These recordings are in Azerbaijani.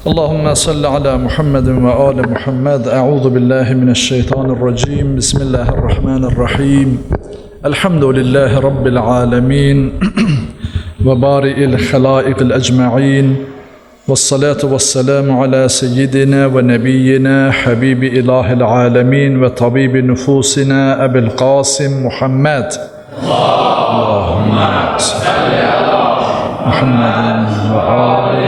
Allahümme salli ala Muhammedin ve ali Muhammed. Euzu billahi mineşşeytanirracim. Bismillahirrahmanirrahim. Elhamdülillahi rabbil alamin. Ve bari'il halaiqil ecmaîn. والصلاة والسلام على سيدنا ونبينا حبيب إله العالمين وطبيب نفوسنا أبي القاسم محمد. اللهم صل على محمد وآل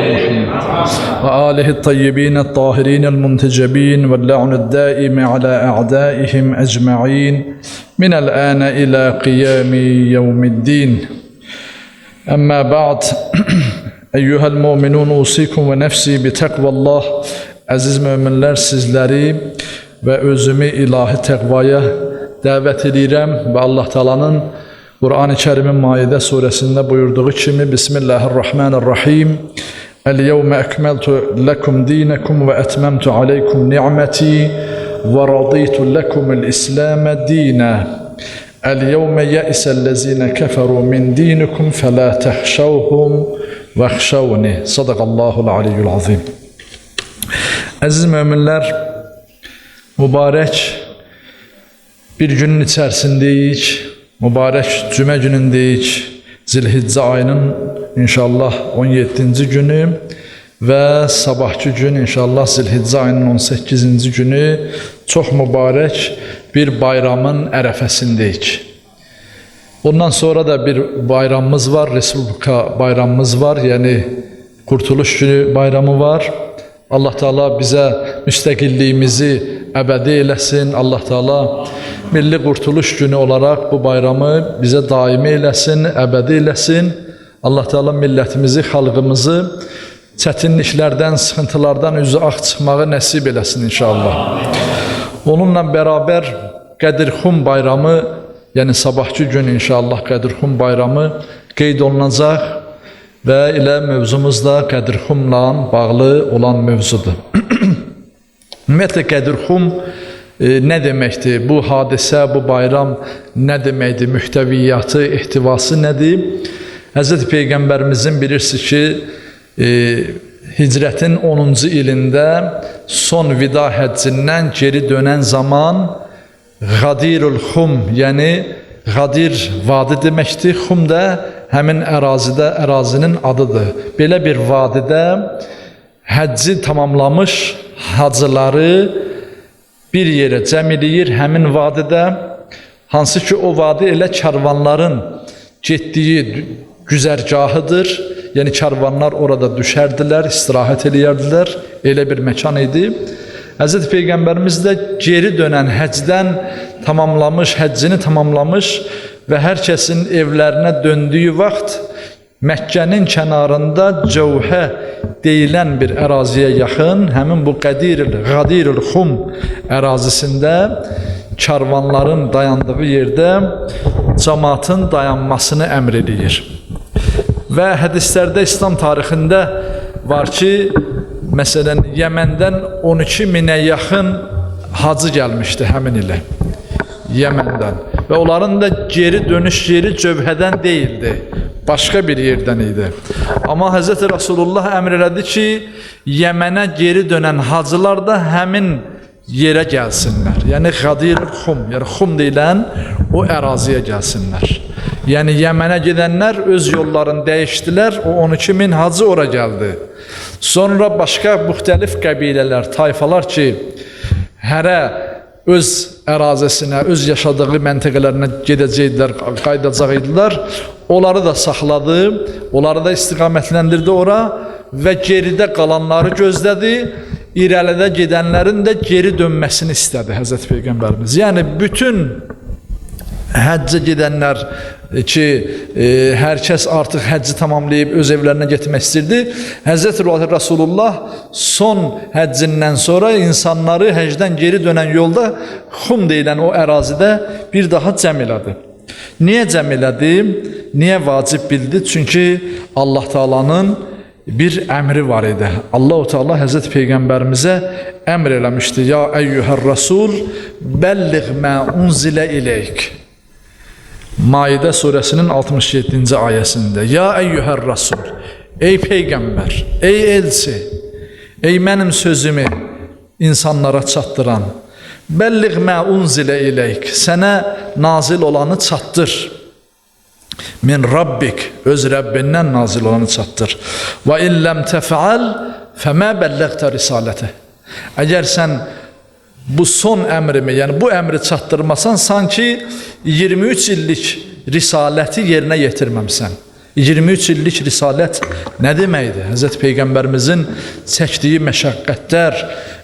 محمد وآله الطيبين الطاهرين المنتجبين واللعن الدائم على أعدائهم أجمعين من الآن إلى قيام يوم الدين. أما بعد، Eyyuhel mu'minun usikum ve nefsi bi tekvallah. Əziz möminlər, sizləri və özümü ilahi təqvaya dəvət edirəm və Allah Taala'nın Qur'an-ı Kərimin Maidə surəsində buyurduğu kimi: Bismillahirrahmanirrahim. El-yevme ekmeltu lekum dinekum ve etmemtu aleykum ni'meti ve raditu lekumul İslam dina. El-yevme ye'isellezine keferu min dinikum fela tehşevhum vehşevni. Sadakallahul aliyyul azim. Əziz möminlər, mübarək bir günün içərisindəyik. Mübarək cümə günündəyik. Zilhiccə ayının inşallah 17-ci günü və sabahki gün inşallah Zilhiccə ayının 18-ci günü çox mübarək bir bayramın ərəfəsindəyik. Ondan sonra da bir bayramımız var, Respublika bayramımız var, yəni Qurtuluş Günü bayramı var. Allah Teala bizə müstəqilliyimizi əbədi eləsin. Allah Teala Milli Qurtuluş Günü olaraq bu bayramı bizə daimi eləsin, əbədi eləsin. Allah Teala millətimizi, xalqımızı çətinliklərdən, sıxıntılardan üzü ağ çıxmağı nəsib eləsin inşallah. Onunla bərabər Qədirxum bayramı, yəni sabahki gün inşallah Qədirxum bayramı qeyd olunacaq və elə mövzumuz da Qədirxumla bağlı olan mövzudur. Ümumiyyətlə Qədirxum nə deməkdir? Bu hadisə, bu bayram nə deməkdir? Mühtəviyyatı, ehtivası nədir? Həzrəti Peyğəmbərimizin bilirsiniz ki, hicrətin 10-cu ilində son vida həccindən geri dönən zaman Qadirul Xum, yəni Qadir vadi deməkdir. Xum da həmin ərazidə, ərazinin adıdır. Belə bir vadidə həcci tamamlamış hacıları bir yerə cəm eləyir həmin vadidə, hansı ki o vadi elə karvanların getdiyi güzərgahıdır. Yəni karvanlar orada düşərdilər, istirahət eləyərdilər. Elə bir məkan idi. Həzrəti Peyğəmbərimiz də geri dönən həcdən tamamlamış, həccini tamamlamış və hər kəsin evlərinə döndüyü vaxt Məkkənin kənarında Cövhə deyilən bir əraziyə yaxın, həmin bu Qadirul Xum ərazisində karvanların dayandığı yerdə cəmaatın dayanmasını əmr eləyir. Və hədislərdə, İslam tarixində var ki, məsələn, Yəməndən 12 minə yaxın hacı gəlmişdi həmin ilə. Yəməndən. Və onların da geri dönüş yeri Cövhədən deyildi. Başqa bir yerdən idi. Amma Həzrəti Rasulullah əmr elədi ki, Yəmənə geri dönən hacılar da həmin yerə gəlsinlər. Yəni Qadir Xum, yəni Xum deyilən o əraziyə gəlsinlər. Yəni Yəmənə gedənlər öz yollarını dəyişdilər, o 12 min hacı ora gəldi. Sonra başqa müxtəlif qəbilələr, tayfalar ki, hərə öz ərazisinə, öz yaşadığı məntəqələrinə gedəcəkdilər, qayıdacaq idilər, onları da saxladı, onları da istiqamətləndirdi ora və geridə qalanları gözlədi, irəlidə gedənlərin də geri dönməsini istədi Həzrəti Peyğəmbərimiz. Yəni bütün həccə gedənlər ki, hər kəs artıq həcci tamamlayıb öz evlərinə getmək istirdi. Həzrəti Rasulullah son həccindən sonra insanları həcdən geri dönən yolda Xum deyilən o ərazidə bir daha cəm elədi. Niyə cəm elədi? Niyə vacib bildi? Çünki Allah Taala'nın bir əmri var idi. Allahu Teala Həzrəti Peyğəmbərimizə əmr eləmişdi. Ya əyyuhər Rasul, bəlliğ mə unzilə ileyk. Maidə surəsinin 67-ci ayəsində. Ya əyyuhər Rasul, ey Peyğəmbər, ey elçi, Ey mənim sözümü insanlara çatdıran, bəlliğ mə unzilə iləyk, sənə nazil olanı çatdır. Min Rabbik, öz Rəbbindən nazil olanı çatdır. Və illəm təfəal, fəmə bəlləğtə risalətə. Əgər sən bu son əmrimi, yəni bu əmri çatdırmasan, sanki 23 illik risaləti yerinə yetirməmsən. 23 illik risalət nə deməkdir? Həzrət Peyğəmbərimizin çəkdiyi məşəqqətlər,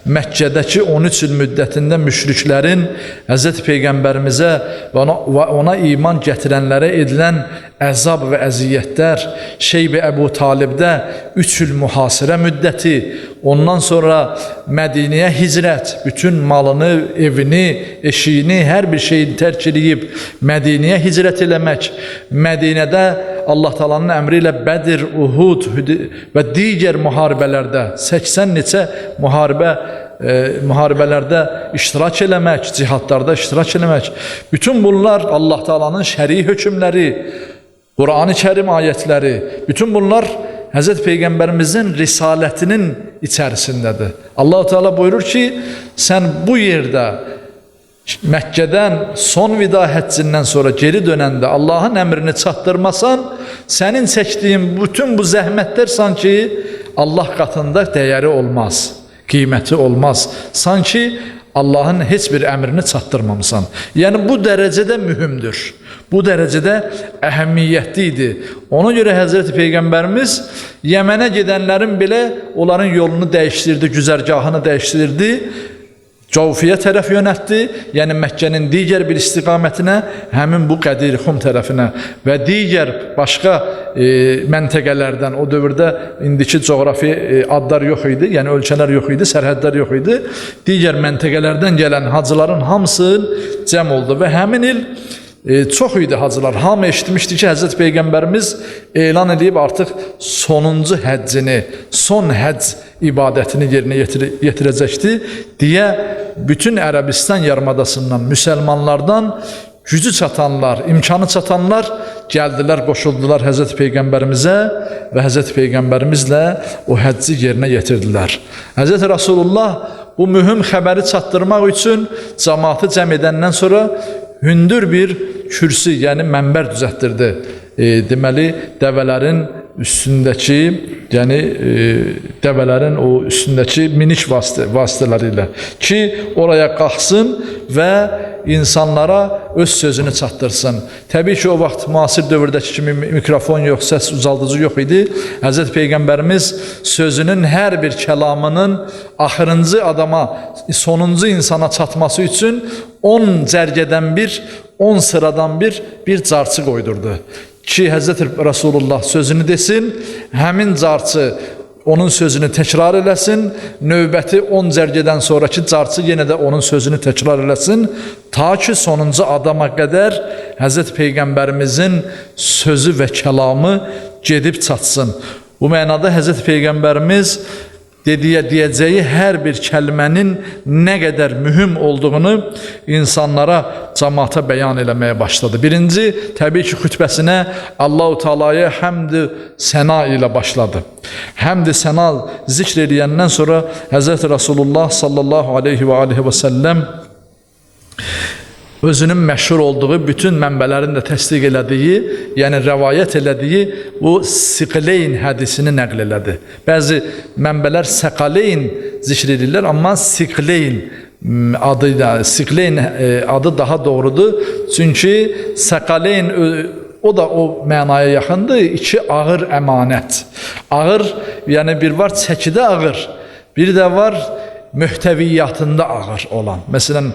Məkkədəki 13 il müddətində müşriklərin Həzrət Peyğəmbərimizə və ona iman gətirənlərə edilən əzab və əziyyətlər, Şeyb-i Əbu Talibdə 3 il mühasirə müddəti, ondan sonra Mədinəyə hicrət, bütün malını, evini, eşiyini, hər bir şeyini tərk edib Mədinəyə hicrət eləmək, Mədinədə Allah Taala'nın əmri ilə Bədir, Uhud və digər müharibələrdə 80 neçə müharibələrdə iştirak eləmək, cihadlarda iştirak eləmək. Bütün bunlar Allah Taala'nın şəri hökmləri, Qur'an-ı Kərim ayətləri, bütün bunlar Həzrət Peyğəmbərimizin risalətinin içərisindədir. Allah Teala buyurur ki, sən bu yerdə Məkkədən son vida həccindən sonra geri dönəndə Allahın əmrini çatdırmasan, sənin çəkdiyin bütün bu zəhmətlər sanki Allah qatında dəyəri olmaz, qiyməti olmaz. Sanki Allahın heç bir əmrini çatdırmamısan. Yəni bu dərəcədə mühümdür. Bu dərəcədə əhəmiyyətli idi. Ona görə Həzrəti Peyğəmbərimiz Yəmənə gedənlərin belə onların yolunu dəyişdirdi, güzərgahını dəyişdirdi. Cavfiyə tərəf yönəltdi, yəni Məkkənin digər bir istiqamətinə, həmin bu Qədir Xum tərəfinə və digər başqa məntəqələrdən, o dövrdə indiki coğrafi adlar yox idi, yəni ölkələr yox idi, sərhədlər yox idi. Digər məntəqələrdən gələn hacıların hamısı cəm oldu və həmin il çox idi hacılar. Hamı eşitmişdi ki, Həzrət Peyğəmbərimiz elan edib artıq sonuncu həccini, son həcc ibadətini yerinə yetirəcəkdi deyə bütün Ərəbistan yarımadasından, müsəlmanlardan gücü çatanlar, imkanı çatanlar gəldilər, qoşuldular Həzrət Peyğəmbərimizə və Həzrət Peyğəmbərimizlə o həcci yerinə yetirdilər. Həzrət Rasulullah bu mühüm xəbəri çatdırmaq üçün cəmaatı cəm edəndən sonra hündür bir kürsü, yəni mənbər düzəltdirdi. Deməli, dəvələrin üstündəki, yəni dəvələrin o üstündəki minik vasitələri ilə ki, oraya qalxsın və insanlara öz sözünü çatdırsın. Təbii ki, o vaxt müasir dövrdəki kimi mikrofon yox, səs ucaldıcı yox idi. Həzrət Peyğəmbərimiz sözünün hər bir kəlamının axırıncı adama, sonuncu insana çatması üçün 10 cərgədən bir, 10 sıradan bir carçı qoydurdu. Ki, Həzrət Rasulullah sözünü desin, həmin carçı onun sözünü təkrar eləsin, növbəti 10 cərgədən sonraki carçı yenə də onun sözünü təkrar eləsin, ta ki sonuncu adama qədər Həzrət Peyğəmbərimizin sözü və kəlamı gedib çatsın. Bu mənada Həzrət Peyğəmbərimiz deyəcəyi hər bir kəlmənin nə qədər mühüm olduğunu insanlara, cəmaata bəyan eləməyə başladı. Birinci, təbii ki, xütbəsinə Allahu Teala'ya həmd-ü səna ilə başladı. Həmd-ü səna zikr eləyəndən sonra Həzrət Rasulullah sallallahu aleyhi və aleyhi və səlləm özünün məşhur olduğu, bütün mənbələrin də təsdiq elədiyi, yəni rəvayət elədiyi bu Siqleyn hədisini nəql elədi. Bəzi mənbələr Səqaleyn zikr edirlər, amma Siqleyn adı da, Siqleyn adı daha doğrudur. Çünki Səqaleyn o da o mənaya yaxındır. İki ağır əmanət. Ağır, yəni bir var çəkidə ağır, bir də var möhtəviyyatında ağır olan. Məsələn,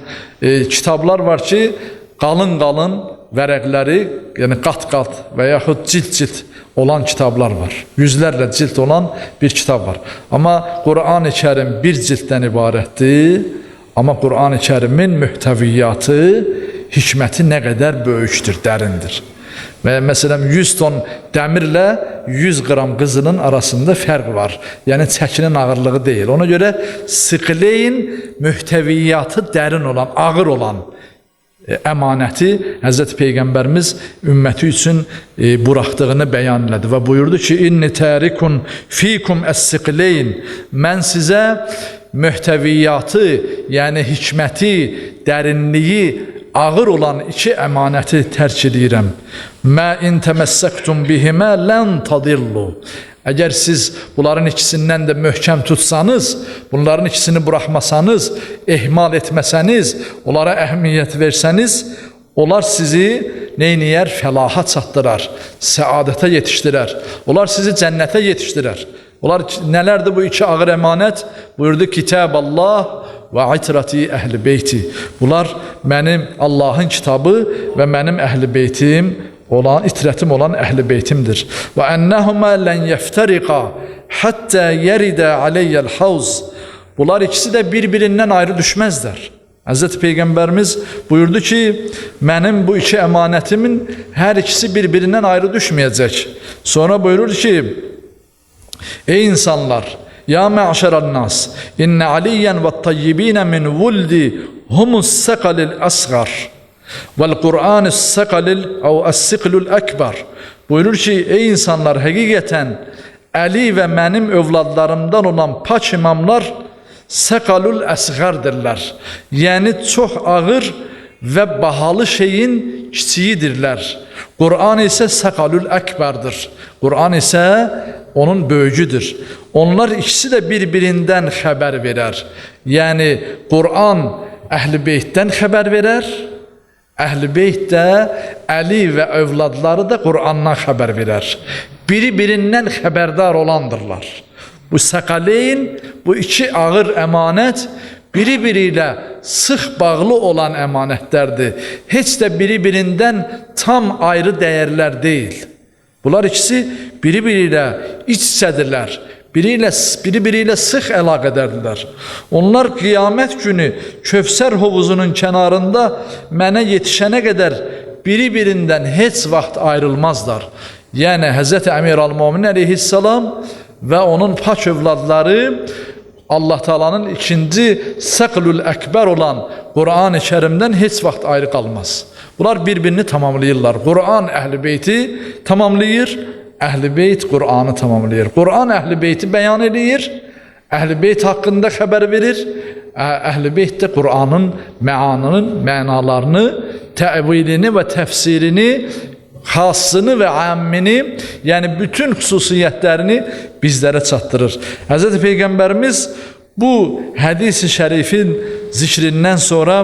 kitablar var ki, qalın-qalın vərəqləri, yəni qat-qat və yaxud cilt-cilt olan kitablar var. Yüzlərlə cilt olan bir kitab var. Amma Qur'an-ı Kərim bir cilddən ibarətdir. Amma Qur'an-ı Kərimin möhtəviyyatı, hikməti nə qədər böyükdür, dərindir. Və məsələn 100 ton dəmirlə 100 qram qızılın arasında fərq var. Yəni çəkinin ağırlığı deyil. Ona görə Siqleyn möhtəviyyatı dərin olan, ağır olan, əmanəti Həzrəti Peyğəmbərimiz ümməti üçün buraxdığını bəyan elədi və buyurdu ki, İnni tərikun fikum əs-siqleyn, mən sizə möhtəviyyatı, yəni hikməti, dərinliyi ağır olan iki əmanəti tərk edirəm. Mə in təməssəktum bihimə lən tadillu. Əgər siz bunların ikisindən də möhkəm tutsanız, bunların ikisini buraxmasanız, ehmal etməsəniz, onlara əhəmiyyət versəniz, onlar sizi neyniyər? Fəlaha çatdırar, səadətə yetişdirər. Onlar sizi cənnətə yetişdirər. Onlar nələrdir bu iki ağır əmanət? Buyurdu, Kitab Allah və itrati əhl-i beyti. Bunlar mənim Allahın kitabı və mənim əhl-i beytim olan, itrətim olan əhl-i beytimdir. Və ennəhumə lən yəftəriqa həttə yeridə aleyyəl havz. Bunlar ikisi də bir-birindən ayrı düşməzlər. Həzrəti Peyğəmbərimiz buyurdu ki, mənim bu iki əmanətimin hər ikisi bir-birindən ayrı düşməyəcək. Sonra buyurur ki, ey insanlar, ya mə'şərən nas, innə aliyyən və tayyibinə min vuldi humus səqalil əsqar vel Kur'an səqalil əv əs-siqlul əkbər. Buyurur ki, ey insanlar, həqiqətən Əli və mənim övladlarımdan olan pak imamlar səqalul əsqərdirlər. Yəni çox ağır və bahalı şeyin kiçiyidirlər. Qur'an isə səqalul əkbərdir. Qur'an isə onun böyücüdür. Onlar ikisi də bir-birindən xəbər verər. Yəni Qur'an Əhl-i Beytdən xəbər verər, Əhl-i Beyt də Əli və övladları da Qur'andan xəbər verər. Biri-birindən xəbərdar olandırlar. Bu səqaleyn, bu iki ağır əmanət biri-biri ilə sıx bağlı olan əmanətlərdir. Heç də biri-birindən tam ayrı dəyərlər deyil. Bunlar ikisi biri-biri ilə iç-içədirlər. Biri-biri ilə sıx əlaqədərdirlər. Onlar qiyamət günü Kövsər hovuzunun kənarında mənə yetişənə qədər biri-birindən heç vaxt ayrılmazlar. Yəni Həzrəti Əmir-al-Möminin əleyhissalam və onun pak övladları Allah Taala'nın ikinci səqlül əkbər olan Qur'an-ı Kərimdən heç vaxt ayrı qalmaz. Bunlar bir-birini tamamlayırlar. Qur'an Əhl-i Beyti tamamlayır, Əhl-i Beyt Qur'anı tamamlayır. Qur'an Əhl-i Beyti bəyan eləyir, Əhl-i Beyt haqqında xəbər verir, Əhl-i Beyt də Qur'anın məanının, mənalarını, təvilini və təfsirini, xassını və ammini, yəni bütün xüsusiyyətlərini bizlərə çatdırır. Həzrəti Peyğəmbərimiz bu hədis-i şərifin zikrindən sonra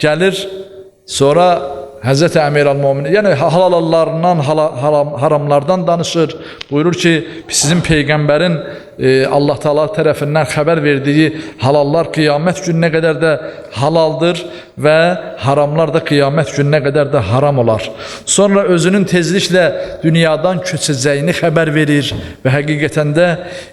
gəlir, sonra Həzrəti Əmir-al-Möminin, yəni halallarından, haramlardan danışır. Buyurur ki, sizin Peyğəmbərin Allah Teala tərəfindən xəbər verdiyi halallar qiyamət gününə qədər də halaldır və haramlar da qiyamət gününə qədər də haram olar. Sonra özünün tezliklə dünyadan köçəcəyini xəbər verir və həqiqətən də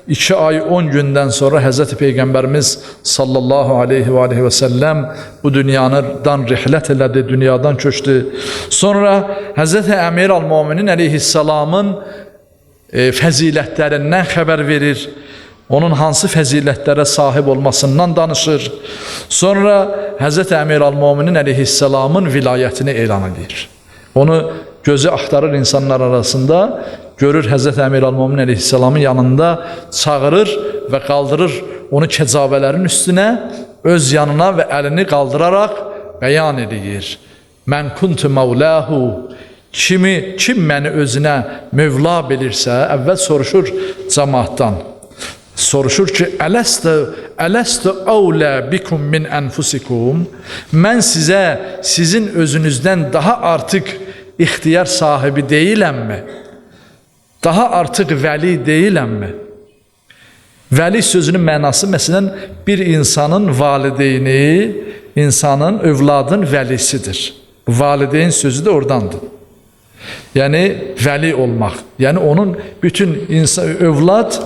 2 ay 10 gündən sonra Həzrəti Peyğəmbərimiz sallallahu aleyhi və aleyhi və səlləm bu dünyadan rihlət elədi, dünyadan köçdü. Sonra Həzrəti Əmir-al-Möminin əleyhissalamın fəzilətlərindən xəbər verir. Onun hansı fəzilətlərə sahib olmasından danışır. Sonra Həzrəti Əmir-al-Möminin əleyhissalamın vilayətini elan edir. Onu gözü axtarır insanlar arasında, görür Həzrəti Əmir-al-Möminin əleyhissalamın yanında çağırır və qaldırır onu kəcavələrin üstünə, öz yanına və əlini qaldıraraq bəyan edir. Mən kuntu mevlahu, kim məni özünə mövla bilirsə, əvvəl soruşur cəmaatdan. Soruşur ki, ələstü əvlə bikum min ənfusikum, mən sizə sizin özünüzdən daha artıq ixtiyar sahibi deyiləmmi? Daha artıq vəli deyiləmmi? Vəli sözünün mənası, məsələn, bir insanın valideyni, insanın, övladın vəlisidir. Valideyn sözü də oradandır. Yəni, vəli olmaq. Yəni, onun bütün insan, övlad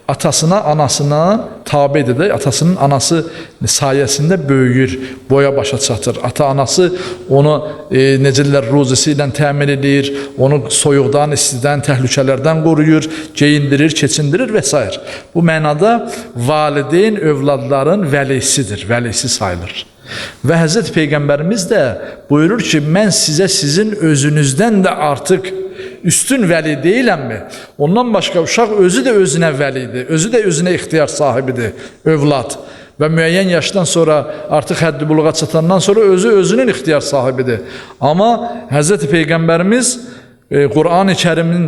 atasına, anasına tabidir də. Atasının anası sayəsində böyüyür, boya başa çatır. Ata-anası onu necə deyirlər, ruzisi ilə təmin edir, onu soyuqdan, istidən, təhlükələrdən qoruyur, geyindirir, keçindirir və s. Bu mənada valideyn övladların vəlisidir, vəlisi sayılır. Və Həzrət Peyğəmbərimiz də buyurur ki, mən sizə sizin özünüzdən də artıq üstün vəli deyiləmmi? Ondan başqa uşaq özü də özünə vəlidir, özü də özünə ixtiyar sahibidir, övlad. Və müəyyən yaşdan sonra, artıq həddi buluğa çatandan sonra özü özünün ixtiyar sahibidir. Amma Həzrət Peyğəmbərimiz Qur'an-ı Kərimin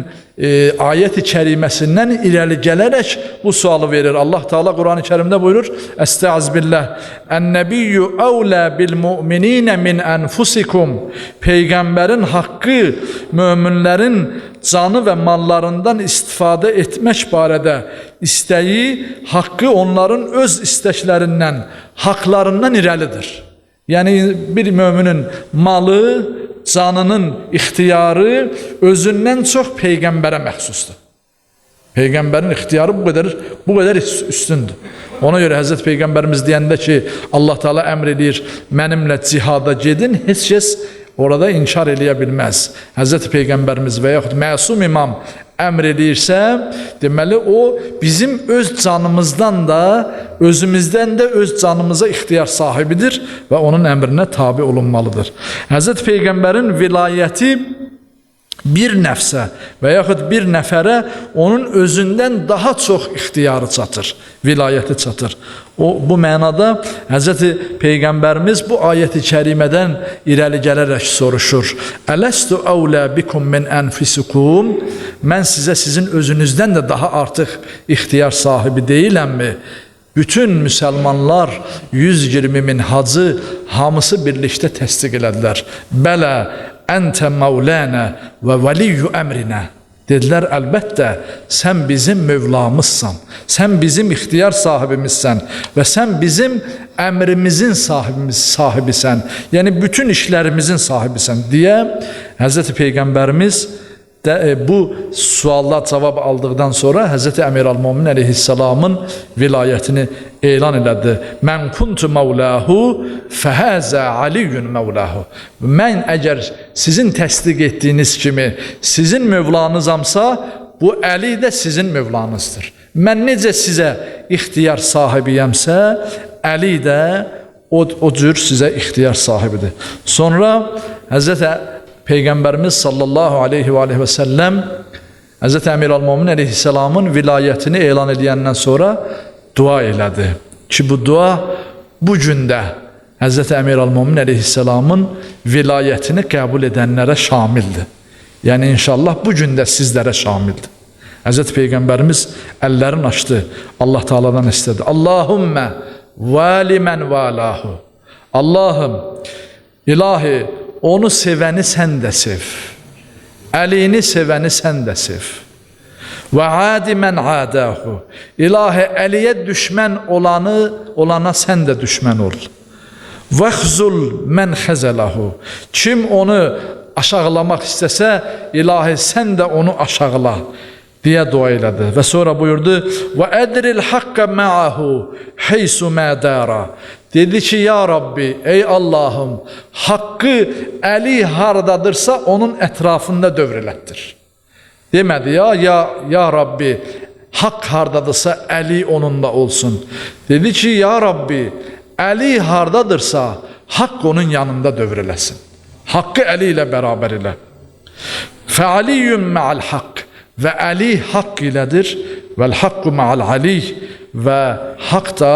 ayət-i kəriməsindən irəli gələrək bu sualı verir. Allah Teala Qur'an-ı Kərimdə buyurur: Estaizu billah. Ən-nebiyyü əvlə bil mu'minina min enfusikum. Peyğəmbərin haqqı möminlərin canı və mallarından istifadə etmək barədə istəyi, haqqı onların öz istəklərindən, haqlarından irəlidir. Yəni bir möminin malı, canının ixtiyarı özündən çox peyğəmbərə məxsusdur. Peyğəmbərin ixtiyarı bu qədər üstündür. Ona görə Həzrət Peyğəmbərimiz deyəndə ki, Allah Teala əmr eləyir, mənimlə cihada gedin, heç kəs orada inkar eləyə bilməz. Həzrət Peyğəmbərimiz və yaxud məsum imam əmr eləyirsə, deməli o bizim öz canımızdan da, özümüzdən də öz canımıza ixtiyar sahibidir və onun əmrinə tabi olunmalıdır. Həzrət Peyğəmbərin vilayəti bir nəfsə və yaxud bir nəfərə onun özündən daha çox ixtiyarı çatır, vilayəti çatır. Bu mənada Həzrəti Peyğəmbərimiz bu ayət-i kərimədən irəli gələrək soruşur. Ələstu əvlə bikum min ənfisikum? Mən sizə sizin özünüzdən də daha artıq ixtiyar sahibi deyiləmmi? Bütün müsəlmanlar 120 min hacı hamısı birlikdə təsdiq elədilər. Bələ əntə mevlənə və vəliyyu əmrinə. Dedilər, əlbəttə, sən bizim mövlamızsan, sən bizim ixtiyar sahibimizsən və sən bizim əmrimizin sahibisən, yəni bütün işlərimizin sahibisən deyə Həzrəti Peyğəmbərimiz də, bu suallar cavab aldıqdan sonra Həzrəti Əmirəl-Möminin əleyhissalamın vilayətini elan elədi. Mən kuntu mevlahu fəhəzə Aliyyun mevlahu. Mən əgər sizin təsdiq etdiyiniz kimi sizin mövlanızamsa, bu Əli də sizin mövlanızdır. Mən necə sizə ixtiyar sahibiyəmsə, Əli də o cür sizə ixtiyar sahibidir. Sonra Həzrəti Peyğəmbərimiz sallallahu aleyhi və aleyhi və səlləm Həzrəti Əmirəl-Möminin əleyhissalamın vilayətini elan edəndən sonra dua elədi. Ki bu dua bu gün də Həzrəti Əmirəl-Möminin əleyhissalamın vilayətini qəbul edənlərə şamildir. Yəni inşallah bu gün də sizlərə şamildir. Həzrəti Peyğəmbərimiz əllərini açdı, Allah Teala'dan istədi. Allahümmə vali mən valahu. Allahım, ilahi, onu sevəni sən də sev. Əlini sevəni sən də sev. Və adi mən adahu. İlahi, Əliyə düşmən olana sən də düşmən ol. Vəxzul mən xəzəlahu. Kim onu aşağılamaq istəsə, ilahi sən də onu aşağıla deyə dua elədi. Və sonra buyurdu: Və ədril haqqə ma'ahu heysu mə dara. Dedi ki, ya Rabbi, ey Allahım, haqqı Əli hardadırsa onun ətrafında dövr elətdir. Demədi, ya Rabbi, haqq hardadırsa Əli onunla olsun. Dedi ki, ya Rabbi, Əli hardadırsa haqq onun yanında dövr eləsin. Haqqı Əli ilə bərabər elə. Fəaliyyün mə'al haqq. Və Əli haqq ilədir. Vəl haqqu mə'al Ali. Və haqq da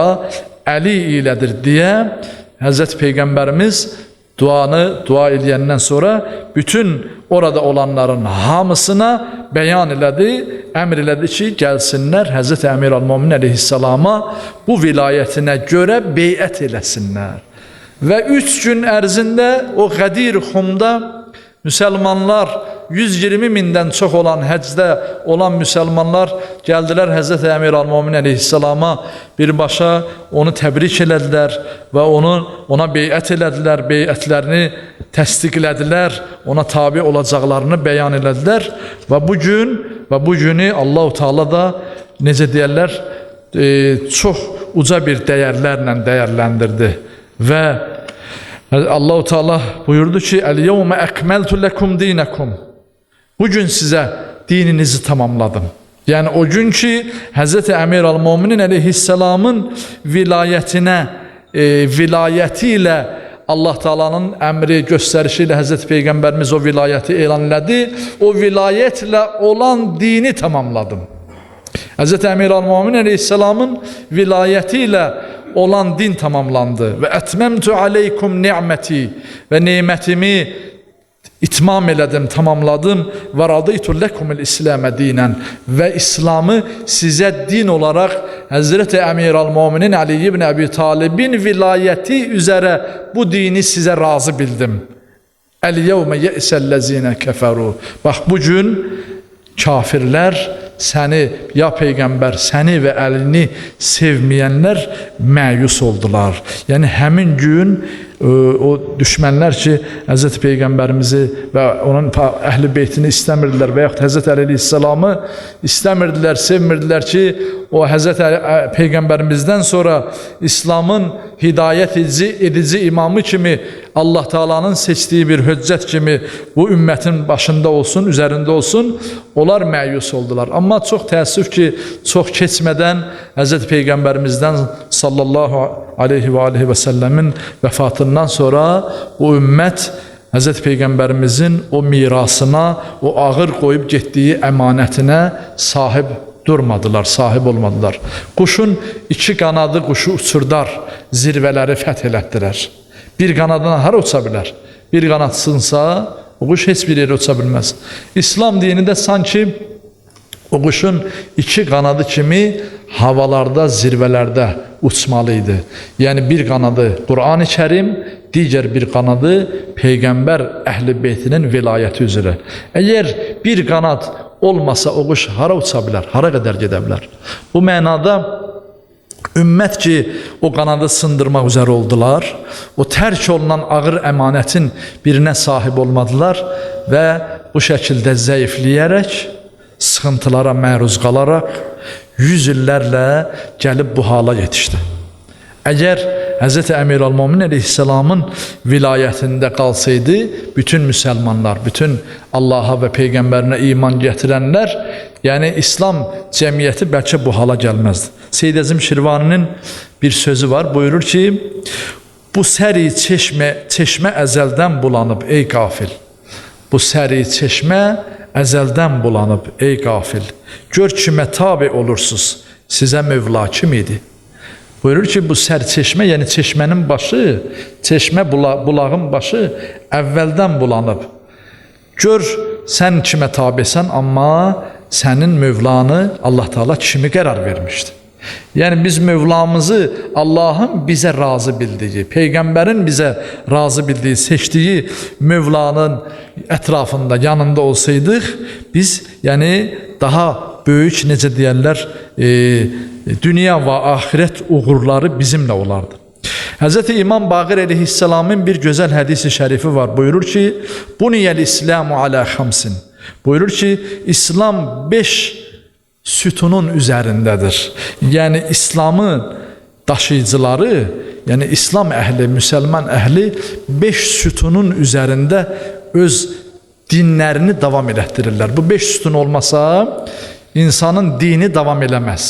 Əli ilədir deyə Həzrəti Peyğəmbərimiz dua eləyəndən sonra bütün orada olanların hamısına bəyan elədi, əmr elədi ki, gəlsinlər Həzrəti Əmirəl-Möminin əleyhissalama bu vilayətinə görə beyət eləsinlər. Və 3 gün ərzində o Qədir Xumda müsəlmanlar, 120 mindən çox olan həcdə olan müsəlmanlar gəldilər Həzrəti Əmirəl-Möminin əleyhissalama birbaşa onu təbrik elədilər və ona beyət elədilər, beyətlərini təsdiqlədilər, ona tabi olacaqlarını bəyan elədilər və bu günü Allahu Teala da necə deyərlər, çox uca bir dəyərlərlə dəyərləndirdi və Allahu Teala buyurdu ki: "Əl-yevmə əkməltu lekum dinakum." Bugün sizə dininizi tamamladım. Yəni o gün ki Həzrəti Əmirəl-Möminin əleyhissalamın vilayətinə vilayəti ilə Allah Taala'nın əmri, göstərişi ilə Həzrəti Peyğəmbərimiz o vilayəti elan elədi. O vilayətlə olan dini tamamladım. Həzrəti Əmirəl-Möminin əleyhissalamın vilayəti ilə olan din tamamlandı. Və ətməmtu aleykum ni'məti, və nemətimi itmam elədim, tamamladım. Və radıytu lekumul İslamə dinən, və İslamı sizə din olaraq Həzrəti Əmirəl-Möminin Əli ibn Əbi Talibin vilayəti üzərə bu dini sizə razı bildim. Əl-yevmə ye'səl-ləzinə kəfəru. Bax, bugün kafirlər səni, ya Peyğəmbər, səni və əlini sevməyənlər məyus oldular. Yəni, həmin gün o düşmənlər ki, Həzrəti Peyğəmbərimizi və onun əhl-i beytini istəmirdilər və yaxud Həzrəti Əli əleyhissalamı istəmirdilər, sevmirdilər ki, o Həzrəti Peyğəmbərimizdən sonra İslamın hidayət edici imamı kimi Allah Taala'nın seçdiyi bir höccət kimi bu ümmətin başında olsun, üzərində olsun, onlar məyus oldular. Amma çox təəssüf ki, çox keçmədən Həzrəti Peyğəmbərimizdən sallallahu aleyhi və aleyhi və səlləmin vəfatından sonra bu ümmət Həzrəti Peyğəmbərimizin o mirasına, o ağır qoyub getdiyi əmanətinə sahib durmadılar, sahib olmadılar. Quşun iki qanadı quşu uçurdar, zirvələri fəth elətdirər. Bir qanadına hara uça bilər? Bir qanadsınsa, o quş heç bir yerə uça bilməz. İslam dini də sanki o quşun iki qanadı kimi havalarda, zirvələrdə uçmalı idi. Yəni bir qanadı Qur'an-ı Kərim, digər bir qanadı Peyğəmbər əhl-i beytinin vilayəti üzrə. Əgər bir qanad olmasa o quş hara uça bilər, hara qədər gedə bilər? Bu mənada ümmət ki, o qanadı sındırmaq üzərə oldular, o tərk olunan ağır əmanətin birinə sahib olmadılar və bu şəkildə zəifləyərək, sıxıntılara məruz qalaraq 100 illərlə gəlib bu hala yetişdi. Əgər Həzrəti Əmirəl-Möminin əleyhissalamın vilayətində qalsaydı, bütün müsəlmanlar, bütün Allaha və Peyğəmbərinə iman gətirənlər, yəni İslam cəmiyyəti bəlkə bu hala gəlməzdi. Seyyid Əzim Şirvaninin bir sözü var, buyurur ki, bu səri çeşmə əzəldən bulanıb, ey qafil. Bu səri çeşmə əzəldən bulanıb, ey qafil. Gör kimə tabi olursunuz, sizə Mövla kim idi? Buyurur ki, bu sərçeşmə, yəni çeşmənin başı, çeşmə bulağın başı əvvəldən bulanıb. Gör, sən kimə tabisən, amma sənin Mövlanı Allah Teala kimi qərar vermişdi. Yəni biz Mövlamızı Allahın bizə razı bildiyi, Peyğəmbərin bizə razı bildiyi, seçdiyi Mövlanın ətrafında, yanında olsaydıq, biz yəni daha böyük, necə deyərlər, dünya və axirət uğurları bizimlə olardı. Həzrəti İmam Baqir əleyhissalamın bir gözəl hədisi şərifi var. Buyurur ki, Buniyəl İslamu alə xamsin. Buyurur ki, İslam 5 sütunun üzərindədir. Yəni İslamın daşıyıcıları, yəni İslam əhli, müsəlman əhli 5 sütunun üzərində öz dinlərini davam elətdirirlər. Bu 5 sütun olmasa insanın dini davam eləməz.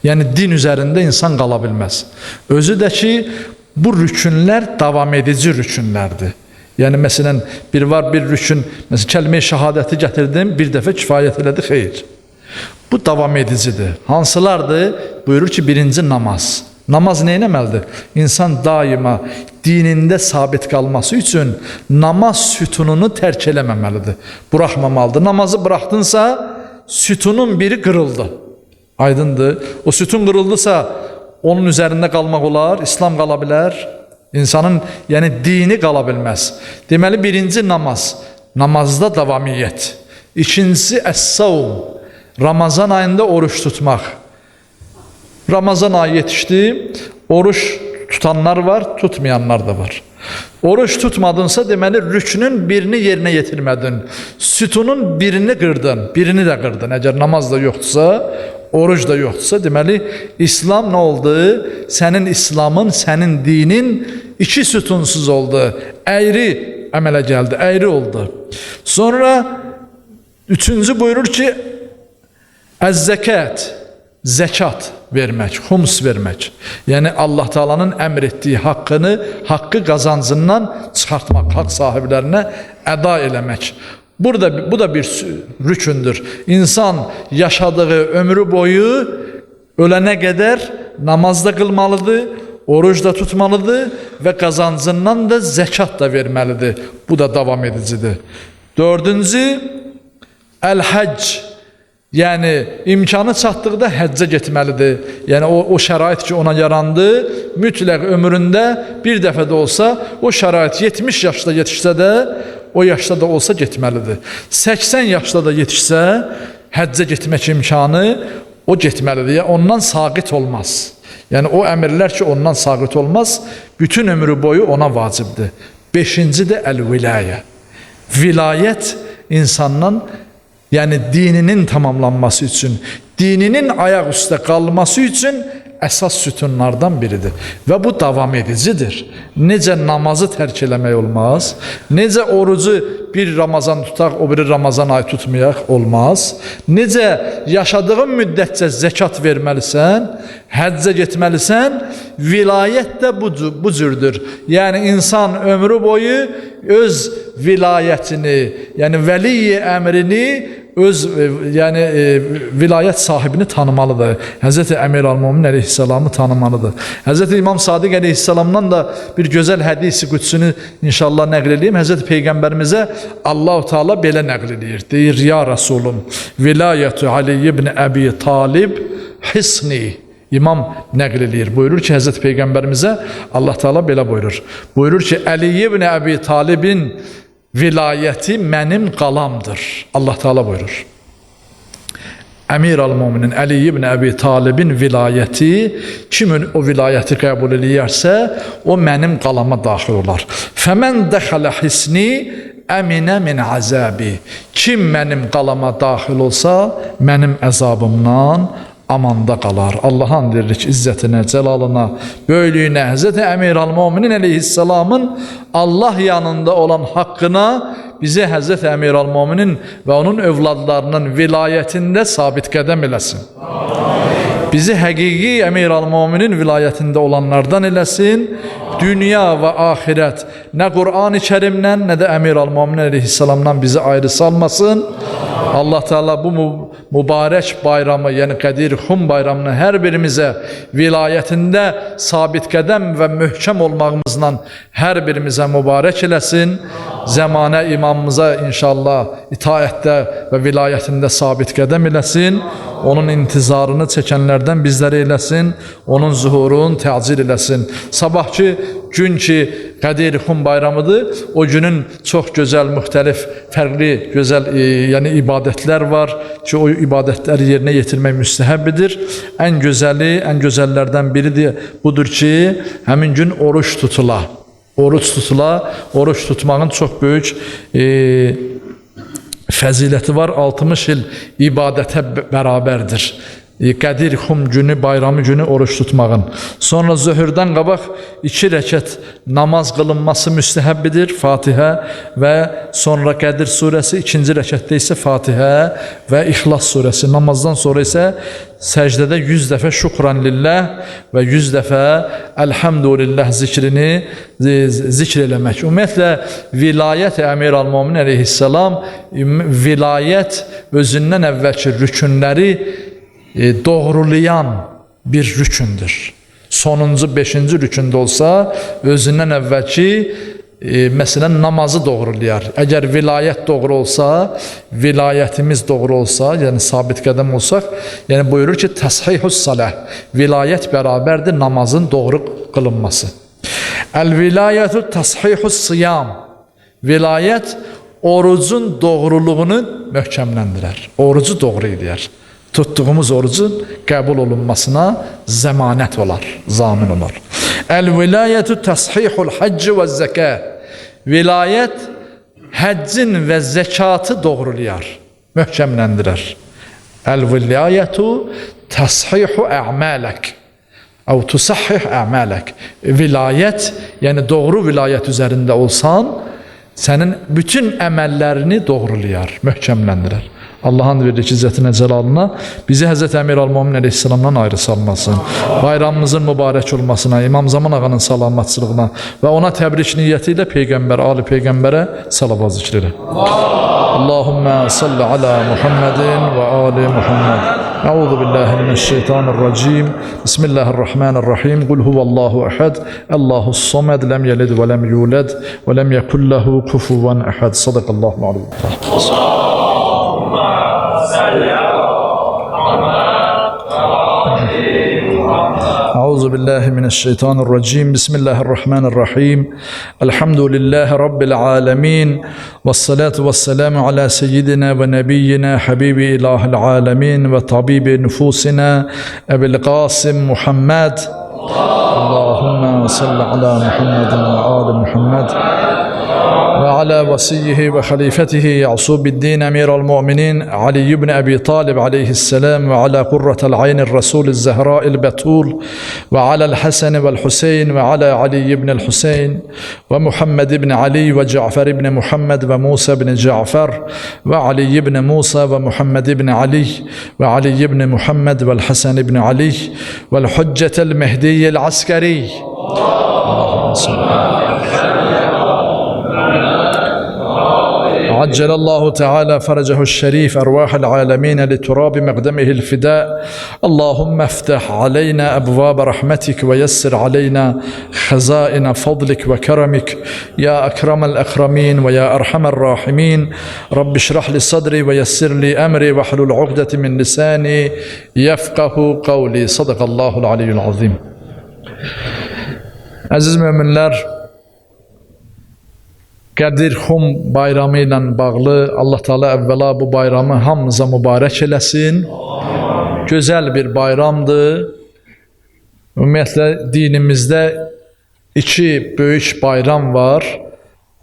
Yəni din üzərində insan qala bilməz. Özü də ki, bu rükünlər davam edici rükünlərdir. Yəni məsələn, bir var bir rükün, məsələn, kəlmə-i şəhadəti gətirdim, bir dəfə kifayət elədi, xeyr. Bu davam edicidir. Hansılardır? Buyurur ki, birinci namaz. Namaz nə etməlidir? İnsan daima dinində sabit qalması üçün namaz sütununu tərk eləməməlidir. Buraxmamalıdır. Namazı buraxdınsa, sütunun biri qırıldı. Aydındır. O sütun qırıldısa, onun üzərində qalmaq olar, İslam qala bilər. İnsanın, yəni dini qala bilməz. Deməli, birinci namaz, namazda davamiyyət. İkincisi, əs-savm, Ramazan ayında oruç tutmaq. Ramazan ayı yetişdi, oruç tutanlar var, tutmayanlar da var. Oruç tutmadınsa, deməli, rüknün birini yerinə yetirmədin. Sütunun birini qırdın, birini də qırdın. Əgər namaz da yoxdursa, oruc da yoxdursa, deməli, İslam nə oldu? Sənin İslamın, sənin dinin iki sütunsuz oldu. Əyri əmələ gəldi, əyri oldu. Sonra üçüncü buyurur ki, əz-zəkat, zəkat vermək, xums vermək. Yəni Allah Taala'nın əmr etdiyi haqqını, haqqı qazancından çıxartmaq, haqq sahiblərinə əda eləmək. Burada bu da bir rükündür. İnsan yaşadığı ömrü boyu ölənə qədər namaz da qılmalıdır, oruc da tutmalıdır və qazancından da zəkat da verməlidir. Bu da davam edicidir. Dördüncü, əl-həcc. Yəni imkanı çatdıqda həccə getməlidir. Yəni o şərait ki ona yarandı, mütləq ömründə bir dəfə də olsa, o şərait 70 yaşda yetişsə də, o yaşda da olsa getməlidir. 80 yaşda da yetişsə, həccə getmək imkanı o getməlidir. Yəni, ondan saqit olmaz. Yəni o əmrlər ki ondan saqit olmaz, bütün ömrü boyu ona vacibdir. Beşinci də əl-vilayə. Vilayət insandan, yəni dininin tamamlanması üçün, dininin ayaq üstə qalması üçün əsas sütunlardan biridir. Və bu davam edicidir. Necə namazı tərk eləmək olmaz, necə orucu bir Ramazan tutaq, o biri Ramazan ayı tutmayaq olmaz. Necə yaşadığın müddətcə zəkat verməlisən, həccə getməlisən, vilayət də bu cürdür. Yəni insan ömrü boyu öz vilayətini, yəni vəli əmrini, öz yəni vilayət sahibini tanımalıdır. Həzrəti Əmirəl-Möminin əleyhissalamı tanımalıdır. Həzrəti İmam Sadiq əleyhissalamdan da bir gözəl hədisi qüdsünü inşallah nəql edeyim. Həzrəti Peyğəmbərimizə Allahu Teala belə nəql edir. Deyir: "Ya Rasulum, vilayətu Ali ibn Əbi Talib hisni." İmam nəql eləyir. Buyurur ki, Həzrəti Peyğəmbərimizə Allah Teala belə buyurur. Buyurur ki, Əli ibn Əbi Talibin vilayəti mənim qalamdır. Allah Teala buyurur. Əmir-ül-Möminin Əli ibn Əbi Talibin vilayəti, kimin o vilayəti qəbul eləyərsə, o mənim qalama daxil olar. Fəmən dəxələ hisni əminə min əzəbi. Kim mənim qalama daxil olsa, mənim əzabımdan amanda qalar. Allaha and veririk izzətinə, cəlalına, böyüklüyünə, Həzrəti Əmirəl-Möminin əleyhissalamın Allah yanında olan haqqına bizi Həzrəti Əmirəl-Möminin və onun övladlarının vilayətində sabit qədəm eləsin. Bizi həqiqi Əmirəl-Möminin vilayətində olanlardan eləsin. Dünya və axirət nə Qur'an-ı Kərimdən, nə də Əmirəl-Möminin əleyhissalamdan bizi ayrı salmasın. Allah Teala bu mübarək bayramı, yəni Qədir Xum bayramını hər birimizə vilayətində sabit qədəm və möhkəm olmağımızla hər birimizə mübarək eləsin. Zəmanə imamımıza inşallah itaətdə və vilayətində sabit qədəm eləsin. Onun intizarını çəkənlərdən bizləri eləsin. Onun zuhurunu təcil eləsin. Sabahki gün ki Qədir Xum bayramıdır, o günün çox gözəl, müxtəlif, fərqli, gözəl yəni ibadətlər var ki, o ibadətləri yerinə yetirmək müstəhəbbidir. Ən gözəli, ən gözəllərdən biridir budur ki, həmin gün oruç tutula. Oruç tutula, oruç tutmağın çox böyük fəziləti var. 60 il ibadətə bərabərdir. Qədir Xum günü, bayramı günü oruç tutmağın. Sonra zöhrdən qabaq 2 rəkət namaz qılınması müstəhəbbidir. Fatihə və sonra Qədir surəsi, 2-ci rəkətdə isə Fatihə və İxlas surəsi. Namazdan sonra isə səcdədə 100 dəfə şükran lillah və 100 dəfə əlhəmdülillah zikrini zikr eləmək. Ümumiyyətlə, vilayət Əmirəl-Möminin əleyhissalam, vilayət özündən əvvəlki rükünləri doğrulayan bir rükündür. Sonuncu, 5-ci rükündə olsa, özündən əvvəlki məsələn, namazı doğrulayar. Əgər vilayət doğru olsa, vilayətimiz doğru olsa, yəni sabit qədəm olsaq, yəni buyurur ki, təshihus salah, vilayət bərabərdir namazın doğru qılınması. Əl-vilayətu təshihus siyam, vilayət orucun doğruluğunu möhkəmləndirər, orucu doğru eləyər. Tutduğumuz orucun qəbul olunmasına zəmanət olar, zamin olar. Əl-vilayətu təshihul həcc və zəkə. Vilayət həccin və zəkatı doğrulayar, möhkəmləndirər. Əl-vilayətu təshihu ə'mələk. Əv tusahhih ə'mələk. Vilayət, yəni doğru vilayət üzərində olsan, sənin bütün əməllərini doğrulayar, möhkəmləndirər. Allahın verdik izzətinə, cəlalına, bizi Həzrət Əmirəl-Möminin əleyhissalamdan ayrı salmasın. Bayramımızın mübarək olmasına, İmam Zaman ağanın salamatçılığına və ona təbrik niyyəti ilə Peyğəmbər, Ali Peyğəmbərə salavat zikr elə. Allahümmə salli alə Muhammedin və ali Muhammed. Euzu billahi mineşşeytanirracim. Bismillahirrahmanirrahim. Qul huvallahu ehad. Allahus samed. Lem yelid ve lem yulad ve lem yekun lehu kufuven ehad. Sadakallahu aleyhi. Euzu billahi mineşşeytanirracim. Bismillahirrahmanirrahim. Elhamdülillahi rabbil alamin. Vessalatu vesselamu ala seyyidina ve nebiyyina habibi ilahil alamin ve tabibi nüfusina Ebil Qasim Muhammed. Allahümme salli ala Muhammedin ve ali Muhammed. وعلى وصيه وخليفته يعصوب الدين أمير المؤمنين علي بن أبي طالب عليه السلام وعلى قرة العين الرسول الزهراء البتول وعلى الحسن والحسين وعلى علي بن الحسين ومحمد بن علي وجعفر بن محمد وموسى بن جعفر وعلي بن موسى ومحمد بن علي وعلي بن محمد والحسن بن علي والحجة المهدي العسكري. اللهم صل. عجل الله تعالى فرجه الشريف أرواح العالمين لتراب مقدمه الفداء. اللهم افتح علينا أبواب رحمتك ويسر علينا خزائن فضلك وكرمك يا أكرم الأكرمين ويا أرحم الراحمين. رب اشرح لي صدري ويسر لي أمري واحلل عقدة من لساني يفقه قولي. صدق الله العلي العظيم. Əziz möminlər, Qədir Xum bayramı ilə bağlı Allah Teala əvvəla bu bayramı hamımıza mübarək eləsin. Gözəl bir bayramdır. Ümumiyyətlə dinimizdə iki böyük bayram var.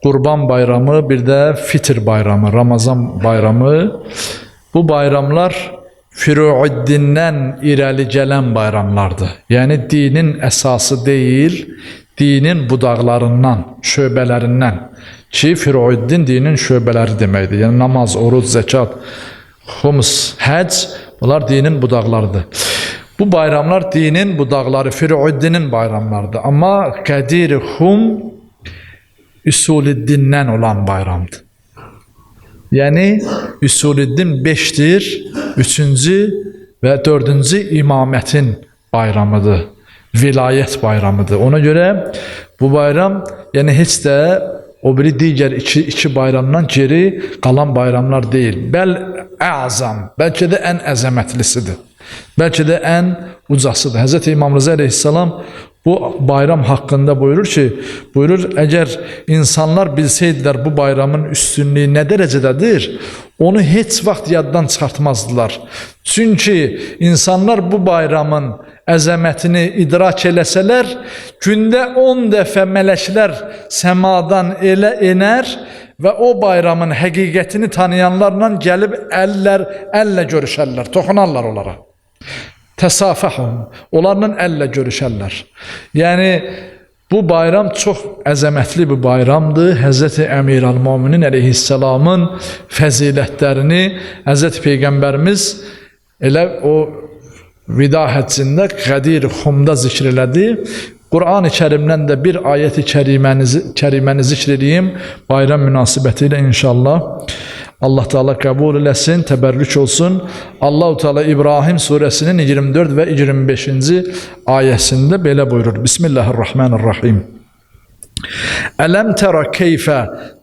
Qurban bayramı, bir də Fitr bayramı, Ramazan bayramı. Bu bayramlar Füruiddindən irəli gələn bayramlardır. Yəni dinin əsası deyil, dinin budaqlarından, şöbələrindən. Ki Füruiddin dinin şöbələri deməkdir. Yəni namaz, oruc, zəkat, xums, həcc, bunlar dinin budaqlarıdır. Bu bayramlar dinin budaqları, Füruiddinin bayramlarıdır. Amma Qədir Xum Üsuliddindən olan bayramdır. Yəni Üsuliddin 5-dir, 3-cü və 4-cü imamətin bayramıdır. Vilayət bayramıdır. Ona görə bu bayram, yəni heç də o biri digər iki bayramdan geri qalan bayramlar deyil. Bəl əzam, bəlkə də ən əzəmətlisidir. Bəlkə də ən ucasıdır. Həzrət İmam Rıza əleyhissalam bu bayram haqqında buyurur ki, buyurur, əgər insanlar bilsəydilər bu bayramın üstünlüyü nə dərəcədədir, onu heç vaxt yaddan çıxartmazdılar. Çünki insanlar bu bayramın əzəmətini idrak eləsələr, gündə 10 dəfə mələklər səmadan elə enər və o bayramın həqiqətini tanıyanlarla gəlib əllə görüşərlər, toxunarlar onlara. Təsafəhum, onlarla əllə görüşərlər. Yəni, bu bayram çox əzəmətli bir bayramdır. Həzrəti Əmirəl-Möminin əleyhissalamın fəzilətlərini Həzrəti Peyğəmbərimiz elə o vida həccində Qədir Xumda zikr elədi. Qur'an-ı Kərimdən də bir ayət-i kəriməni zikr edeyim. Bayram münasibəti ilə inşallah Allah Teala qəbul eləsin, təbərrük olsun. Allahu Teala İbrahim surəsinin 24 və 25-ci ayəsində belə buyurur. Bismillahirrahmanirrahim. Ələm tərə keyfə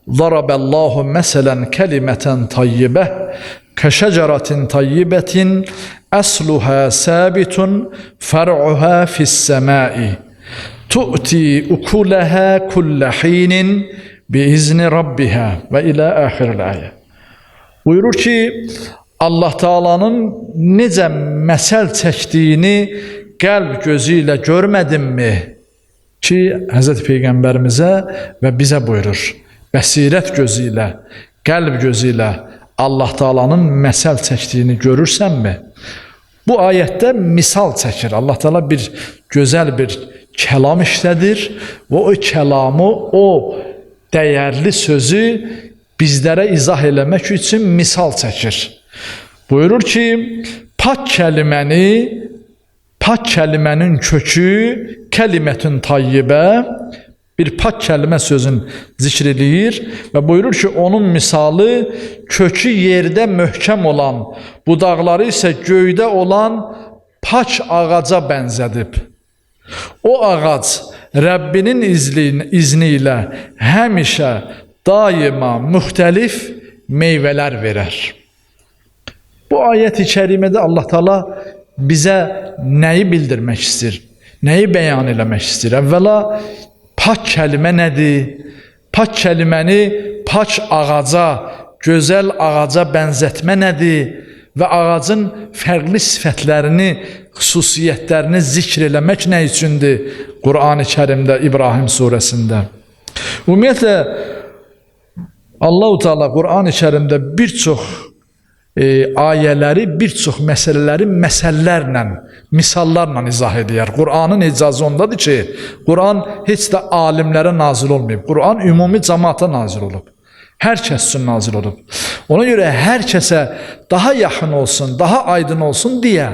daraballahu məsələn kəlimətən tayyibə kəşəcərətin tayyibətin əsluhə səbitun fər'uhə fis-səmai tu'ti ukuləhə kullə hinin biizni rabbihə və ilə əxiril ayə. Buyurur ki, Allah Teala'nın necə məsəl çəkdiyini qəlb gözü ilə görmədinmi? Ki, Həzrəti Peyğəmbərimizə və bizə buyurur. Bəsirət gözü ilə, qəlb gözü ilə Allah Teala'nın məsəl çəkdiyini görürsənmi? Bu ayətdə misal çəkir. Allah Teala bir gözəl bir kəlam işlədir və o kəlamı, o dəyərli sözü bizlərə izah eləmək üçün misal çəkir. Buyurur ki, pak kəlimənin kökü kəlimətün tayyibə, bir pak kəlmə sözün zikr eləyir və buyurur ki, onun misalı kökü yerdə möhkəm olan, budaqları isə göydə olan pak ağaca bənzədib. O ağac Rəbbinin izni ilə həmişə daima müxtəlif meyvələr verər. Bu ayət-i kərimədə Allah Teala bizə nəyi bildirmək istəyir, nəyi bəyan eləmək istəyir? Əvvəla, pak kəlmə nədir? Pak kəlməni pak ağaca, gözəl ağaca bənzətmə nədir? Və ağacın fərqli sifətlərini, xüsusiyyətlərini zikr eləmək nə üçündür? Qur'an-ı Kərimdə, İbrahim surəsində. Ümumiyyətlə, Allah-u Teala Qur'an-ı Kərimdə bir çox ayələri, bir çox məsələləri məsəllərlə, misallarla izah edər. Qur'anın icazı ondadır ki, Qur'an heç də alimlərə nazil olmayıb. Qur'an ümumi cəmaata nazil olub. Hər kəs üçün nazil olub. Ona görə hər kəsə daha yaxın olsun, daha aydın olsun deyə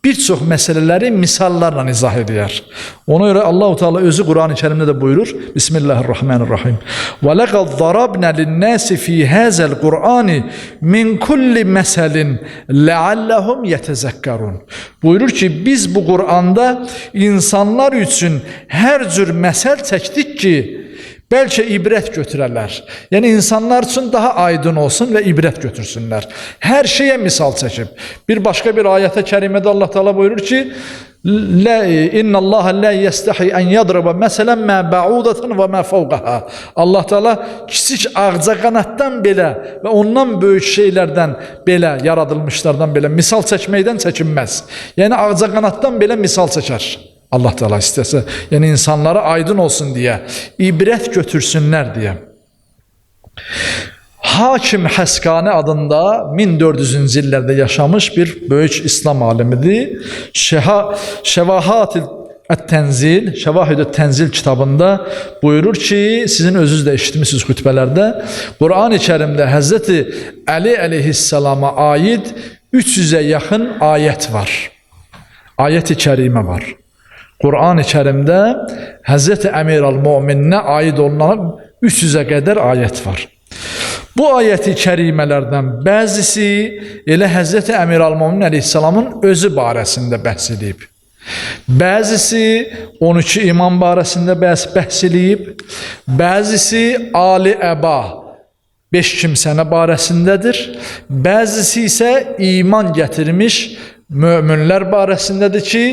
bir çox məsələləri misallarla izah edər. Ona görə Allahu Teala özü Qur'an-ı Kərimdə də buyurur: Bismillahirrahmanirrahim. Və laqad darabna lin-nasi fi hazal Qur'ani min kulli məsəlin la'allahum yetezekkerun. Buyurur ki, biz bu Qur'anda insanlar üçün hər cür məsəl çəkdik ki, bəlkə ibrət götürərlər. Yəni insanlar üçün daha aydın olsun və ibrət götürsünlər. Hər şeyə misal çəkib. Bir başqa bir ayətə kərimədə Allah Teala buyurur ki, İnna Allah la yestahi en yadriba məsələn ma ba'udatan və ma fawqaha. Allah Teala kiçik ağcaqanaddan belə və ondan böyük şeylərdən belə, yaradılmışlardan belə misal çəkməkdən çəkinməz. Yəni ağcaqanaddan belə misal çəkər. Allah Teala istəsə, yəni insanlara aydın olsun deyə, ibrət götürsünlər deyə. Hakim Həsqani adında 1400-cü illərdə yaşamış bir böyük İslam alimidir. Şəvahid-ü Tənzil kitabında buyurur ki, sizin özünüz də eşitmişsiniz xütbələrdə, Qur'an-ı Kərimdə Həzrəti Əli əleyhissalama aid 300-ə yaxın ayət var. Ayət-i kərimə var. Qur'an-ı Kərimdə Həzrəti Əmir al-Mömininə aid olunan 300-ə qədər ayət var. Bu ayət-i kərimələrdən bəzisi elə Həzrəti Əmir al-Möminin əleyhissalamın özü barəsində bəhs edib. Bəzisi 12 imam barəsində bəhs edib. Bəzisi Ali Əba 5 kimsənə barəsindədir. Bəzisi isə iman gətirmiş möminlər barəsindədir ki,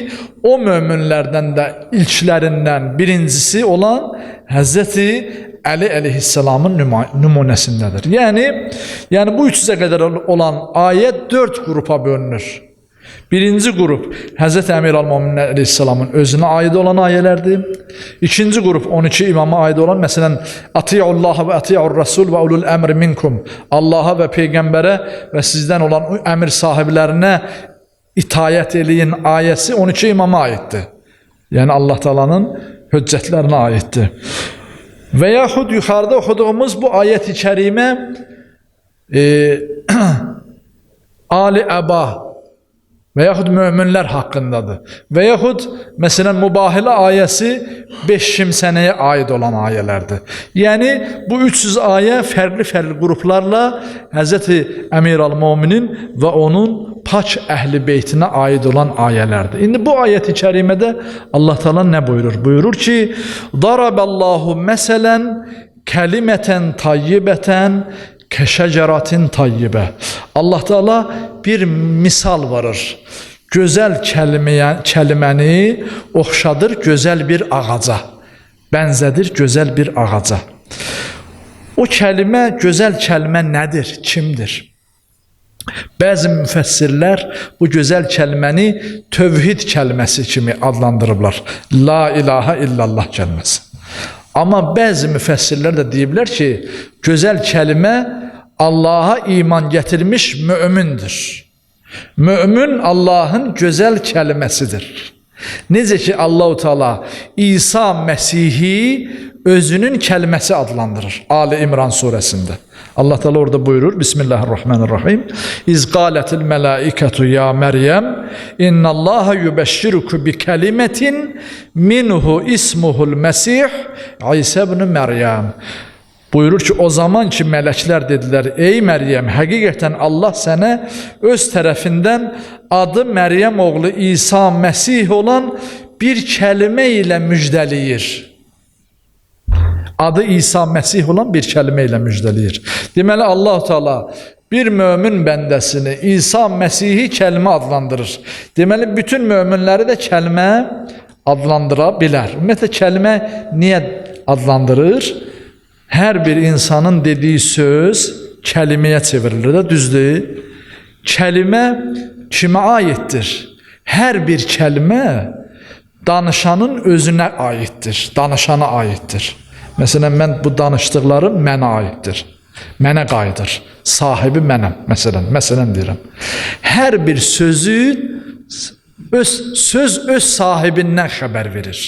o möminlərdən də ilklərindən birincisi olan Həzrəti Əli əleyhissalamın nümunəsindədir. Yəni bu 300-ə qədər olan ayə 4 qrupa bölünür. Birinci qrup Həzrəti Əmir al-Möminin əleyhissalamın özünə aid olan ayələrdir. İkinci qrup 12 imama aid olan, məsələn, Atiullaha və atiur Rasul və ulul əmri minkum. Allaha və peyğəmbərə və sizdən olan əmir sahiblərinə itayət eləyin ayəsi 12 imama aiddir. Yəni Allah Taala'nın hüccətlərinə aiddir. Və yaxud yuxarıda oxuduğumuz bu ayət-i kərimə Ali Əba və yaxud möminlər haqqındadır. Və yaxud məsələn Mübahilə ayəsi 5 kimsənəyə aid olan ayələrdir. Yəni bu 300 ayə fərqli-fərqli qruplarla Həzrəti Əmir al-Möminin və onun pak əhli beytinə aid olan ayələrdir. İndi bu ayət-i kərimədə Allah Teala nə buyurur? Buyurur ki: Daraballahu məsələn kəlimətən tayyibətən kəşəcəratin tayyibə. Allah Teala bir misal varır. Gözəl kəlməni oxşadır gözəl bir ağaca. Bənzədir gözəl bir ağaca. O kəlmə, gözəl kəlmə nədir? Kimdir? Bəzi müfəssirlər bu gözəl kəlməni tövhid kəlməsi kimi adlandırıblar. La ilahe illallah kəlməsi. Amma bəzi müfəssirlər də deyiblər ki, gözəl kəlmə Allaha iman gətirmiş mömindir. Mömin Allahın gözəl kəlməsidir. Necə ki, Allahu Teala İsa Məsihi özünün kəlməsi adlandırır Ali İmran surəsində. Allah Teala orada buyurur, Bismillahirrahmanirrahim. İz qaletil melaiketu ya Meryem, innallaha yubeşşiruku bi kelimetin minhu ismuhul Mesih İsa ibn Meryem. Buyurur ki, o zaman ki mələklər dedilər, ey Məryəm, həqiqətən Allah sənə öz tərəfindən adı Məryəm oğlu İsa Məsih olan bir kəlmə ilə müjdəliyir. Adı İsa Məsih olan bir kəlmə ilə müjdəliyir. Deməli, Allah Teala bir mömin bəndəsini İsa Məsihi kəlmə adlandırır. Deməli, bütün möminləri də kəlmə adlandıra bilər. Ümumiyyətlə, kəlmə niyə adlandırır? Hər bir insanın dediyi söz kəliməyə çevrilir də, düzdür? Kəlmə kimə aiddir? Hər bir kəlmə danışanın özünə aiddir, danışana aiddir. Məsələn, mən bu danışdıqlarım mənə aiddir, mənə qayıdır, sahibi mənəm, məsələn deyirəm. Hər bir sözü, söz öz sahibindən xəbər verir.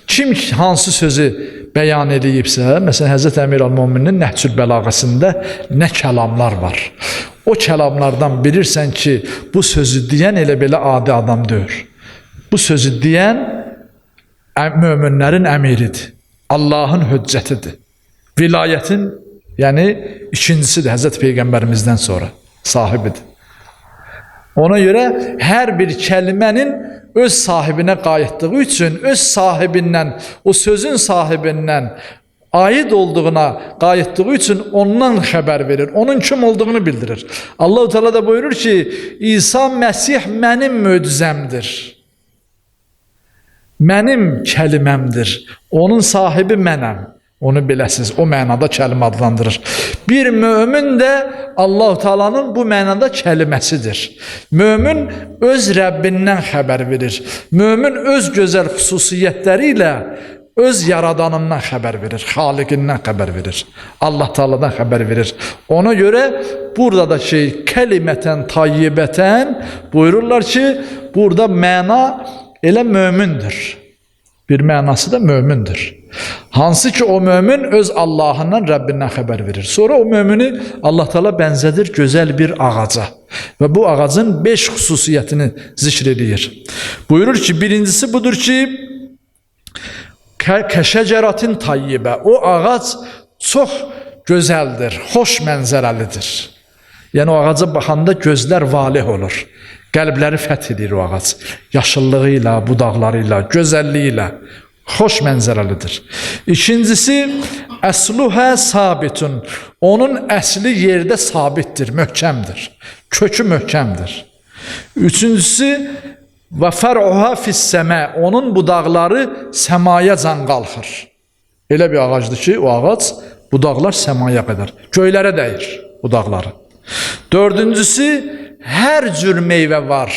Kim hansı sözü bəyan edibsə, məsələn, Həzrət Əmir əl-Möminin Nəhcül Bəlağəsində nə kəlamlar var. O kəlamlardan bilirsən ki, bu sözü deyən elə belə adi adam deyil. Bu sözü deyən möminlərin əmiridir. Allahın hüccətidir. Vilayətin, yəni ikincisidir Həzrət Peyğəmbərimizdən sonra sahibidir. Ona görə hər bir kəlmənin öz sahibinə qayıtdığı üçün, öz sahibindən, o sözün sahibindən aid olduğuna qayıtdığı üçün ondan xəbər verir, onun kim olduğunu bildirir. Allah-u Teala da buyurur ki, İsa Məsih mənim möcüzəmdir, mənim kəlməmdir, onun sahibi mənəm. Onu biləsiniz, o mənada kəlmə adlandırır. Bir mömin də Allah-u Teala'nın bu mənada kəlməsidir. Mömin öz Rəbbindən xəbər verir. Mömin öz gözəl xüsusiyyətləri ilə öz yaradanından xəbər verir, xaliqindən xəbər verir, Allah Teala'dan xəbər verir. Ona görə burada da ki, kəlimətən, tayyibətən buyururlar ki, burada məna elə mömindir. Bir mənası da mömindir. Hansı ki o mömin öz Allahından, Rəbbindən xəbər verir. Sonra o mömini Allah Teala bənzədir gözəl bir ağaca. Və bu ağacın 5 xüsusiyyətini zikr edir. Buyurur ki, birincisi budur ki, kəşəcəratin tayyibə. O ağac çox gözəldir, xoş mənzərəlidir. Yəni o ağaca baxanda gözlər valeh olur. Qəlbləri fəth edir o ağac. Yaşıllığı ilə, budaqları ilə, gözəlliyi ilə xoş mənzərəlidir. İkincisi, əsluhə sabitun. Onun əsli yerdə sabitdir, möhkəmdir. Kökü möhkəmdir. Üçüncüsü, və fər'uha fissəmə. Onun budaqları səmaya can qalxır. Elə bir ağacdır ki, o ağac, budaqlar səmaya qədər. Göylərə dəyir budaqları. Dördüncüsü, hər cür meyvə var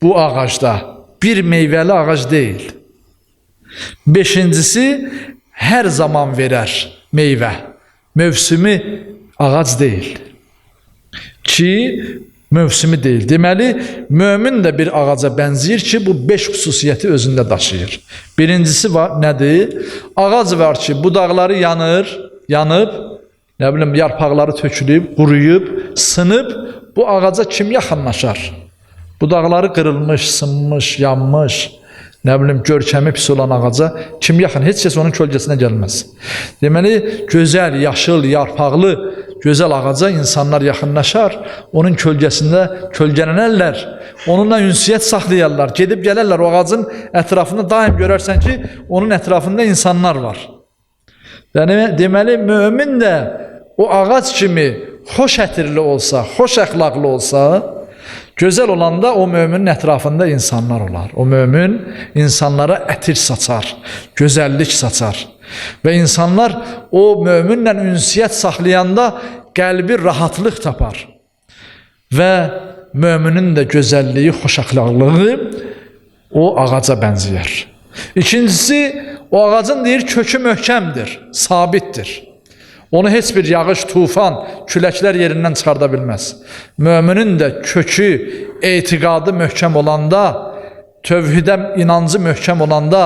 bu ağacda. Bir meyvəli ağac deyil. Beşincisi, hər zaman verər meyvə. Mövsümü ağac deyil. Ki, mövsümü deyil. Deməli, mömin də bir ağaca bənzəyir ki, bu 5 xüsusiyyəti özündə daşıyır. Birincisi var, nədir? Ağac var ki, budaqları yanır, yanıb, nə bilim, yarpaqları tökülüb, quruyub, sınıb. Bu ağaca kim yaxınlaşar? Budaqları qırılmış, sınmış, yanmış, nə bilim, görkəmi pis olan ağaca kim yaxın? Heç kəs onun kölgəsinə gəlməz. Deməli, gözəl, yaşıl, yarpaqlı gözəl ağaca insanlar yaxınlaşar, onun kölgəsində kölgələnərlər, onunla ünsiyyət saxlayarlar, gedib gələrlər o ağacın ətrafında daim görərsən ki, onun ətrafında insanlar var. Deməli, mömin də o ağac kimi xoş ətirli olsa, xoş əxlaqlı olsa, gözəl olanda o möminin ətrafında insanlar olar. O mömin insanlara ətir saçar, gözəllik saçar. Və insanlar o möminlə ünsiyyət saxlayanda qəlbi rahatlıq tapar. Və möminin də gözəlliyi, xoş əxlaqlığı o ağaca bənzəyər. İkincisi, o ağacın deyir kökü möhkəmdir, sabitdir. Onu heç bir yağış, tufan, küləklər yerindən çıxarda bilməz. Möminin də kökü, etiqadı möhkəm olanda tövhidə inancı möhkəm olanda,